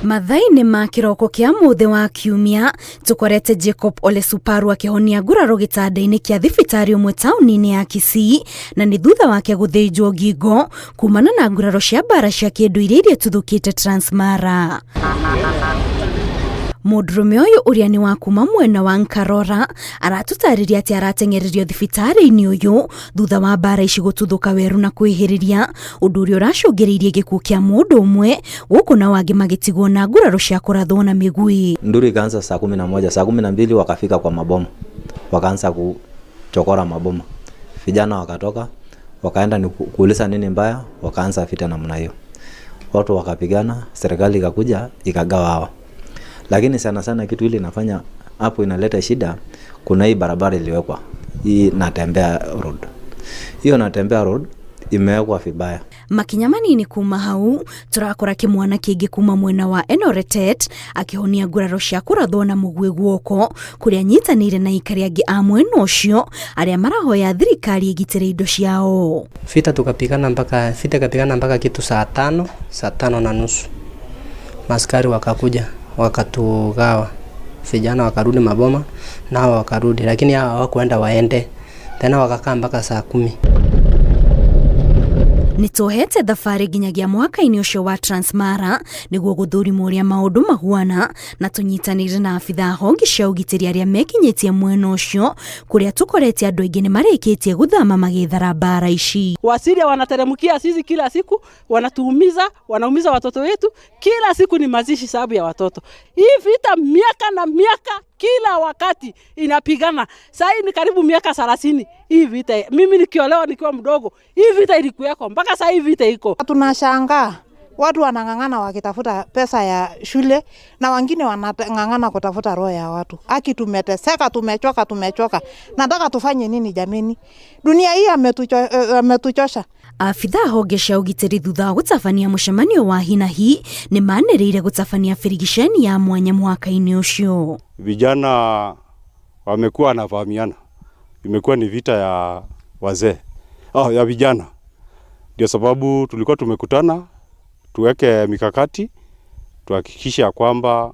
Mathaa-inĩ ma kĩroko kĩa mũthĩ wa Kiumia, tũkorete Jacob Ole Suparu akĩhonia nguraro gĩtanda-inĩ kĩa thibitarĩ ũmwe taũni-inĩ ya Kisii, na nĩ thutha wake gũthĩnjwo ngingo kumana na nguraro cia mbara cia kĩndũire iria ituthũkĩte Transmara. Mũndũrũme ũyũ ũrĩa nĩ wa kuma mwena wa Nkarora aratũtarĩria atĩ arateng'ererio thibitarĩ-inĩ ũyũ thutha wa mbara ici gũtuthũka werũ na kwĩhĩrĩria, ũndũ ũrĩa ũracũngĩrĩirie gĩkuũ kĩa mũndũ ũmwe gũkũ nao angĩ magĩtigwo na nguraro cia kũrathwo na mĩgwĩ. Nduru ikaanza saa 11, saa 12 wakafika kwa maboma, wakaanza kuchokora maboma. Vijana wakatoka wakaenda ni kuuliza nini mbaya, wakaanza vita namna hiyo, watu wakapigana, serikali ikakuja ikagawa hawa. Lakini sana sana kitu ile inafanya hapo inaleta shida, kuna hii barabara iliwekwa hii Natembea Road, hiyo Natembea Road imewekwa vibaya. Makinya manini kuma hau turakora kimwana kingi kuma mwena wa Enoretet akihonia nguraro cia kũrathwo na mũguĩ guoko kũrĩa nyitanĩire na aikari angĩ a mwena ũcio arĩa marahoya thirikari ĩgitĩre indo ciao. Vita tukapigana mpaka vita ikapigana mpaka kitu saa 5, saa 5:30, maskari wakakuja wakatugawa, vijana wakarudi maboma nao wakarudi, lakini hao hawakuenda waende tena, wakakaa mpaka saa 10. Nĩ twohete thabarĩ nginyagia mwaka-inĩ ũcio wa Transmara nĩguo gũthũrimwo ũrĩa maũndũ mahuana na tũnyitanĩire na abithaa honge cia ũgitĩri arĩa mekinyĩtie mwena ũcio kũrĩa tũkorete andũ aingĩ nĩ marĩkĩtie gũthama magĩthara mbara ici. Wasiria wanateremkia sisi kila siku, wanatuumiza, wanaumiza watoto wetu kila siku, ni mazishi sababu ya watoto. Hii vita miaka na miaka kila wakati inapigana. Sasa ni karibu miaka 30 hii vita. Mimi nikiolewa nikiwa mdogo, hii vita ilikuweko mpaka sasa hii vita iko. Tunashangaa watu wanang'ang'ana wakitafuta pesa ya shule na wengine wanang'ang'ana kutafuta roho ya watu. Aki tumeteseka, tumechoka, tumechoka. Nataka tufanye nini jameni? Dunia hii ametuchosha. Abithaa honge cia ũgitĩri thutha wa gũtabania mũcemanio wa hinahi nĩ manĩrĩire gũtabania birigiceni ya mwanya mwaka-inĩ ũcio. Vijana wamekuwa wanavamiana, imekuwa ni vita ya wazee, oh, ya vijana. Ndio sababu tulikuwa tumekutana tuweke mikakati tuhakikishe ya kwamba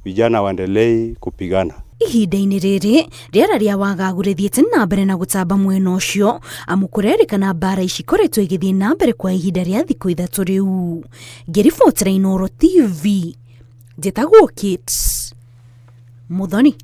vijana waendelei kupigana. Ihinda-inĩ rĩrĩ rĩera rĩa wagagu rĩthiĩte na mbere na gũtamba mwena ũcio amu kũrerĩkana mbara ici ikoretwo igĩthiĩ na mbere kwa ihinda rĩa thikũ 3 rĩu. Ngĩribotera Inooro TV, njĩtagwo Kate Muthoni.